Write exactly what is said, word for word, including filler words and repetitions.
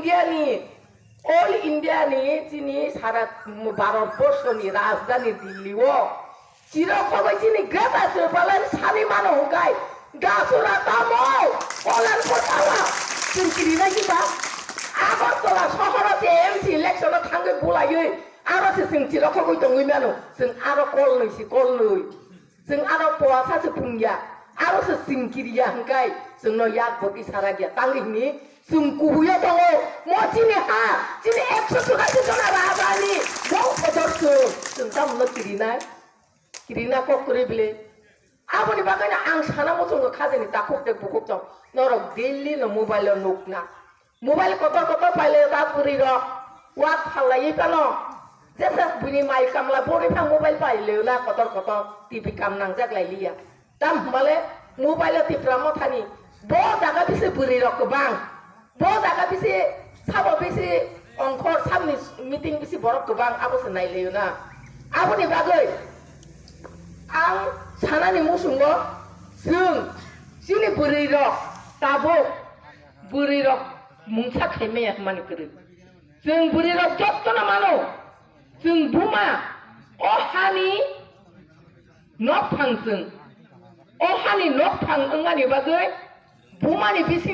India ni, all India ni chini sara Bharat borso ni rajdhani Delhi o chirok khogwi chini Greater Tipraland sani mano hwnkhe Gasura tamo Kolan Kotala chwng kirinai kiba Agartala sohoro je M C election o thangwi bulaiwi aro se chwng chirok khogwi tongwi mano chwng aro kolnwi si kolnwi. Chwng ano puasa se phungya, aro se chwng kiriya hwnkhe chwngno yak bo isara gya tangwi hwnwi chwng kubuyo tongo. Mo chini ha, chini ekso chwraisi jona rajani bong kotor chwng, chwng tamno kirinai? Kirina kok kwrwi bile. Aboni bagwino ang sana muchungo khajani takhuk tei bukhuk tong. Norok daily no mobile o nukna. Mobile kotor kotor pailai ta bwrwi rok. Wak phalai phano. Jesa bini mai kamla bori phang mobile pailai na kotor kotor T V kam nangjak lai liya. Tam hwmale mobile o Tipra Mothani. Bo jaga bisi bwrwi rok kwbang. Bo jaga bisi sabo bisi ongkhor sabni meeting bisi borok kwbang abo se nai lai na. Aboni bagwi ang sanani muchungo chwng chini bwrwi rok tabuk bwrwi rok mungsa khaimaya hwnmani kwrwi. Chwng bwrwi rok jotono mano. Chwng buma o hani nokphang chwng. O hani nokphang wngmani bagwi bumani bising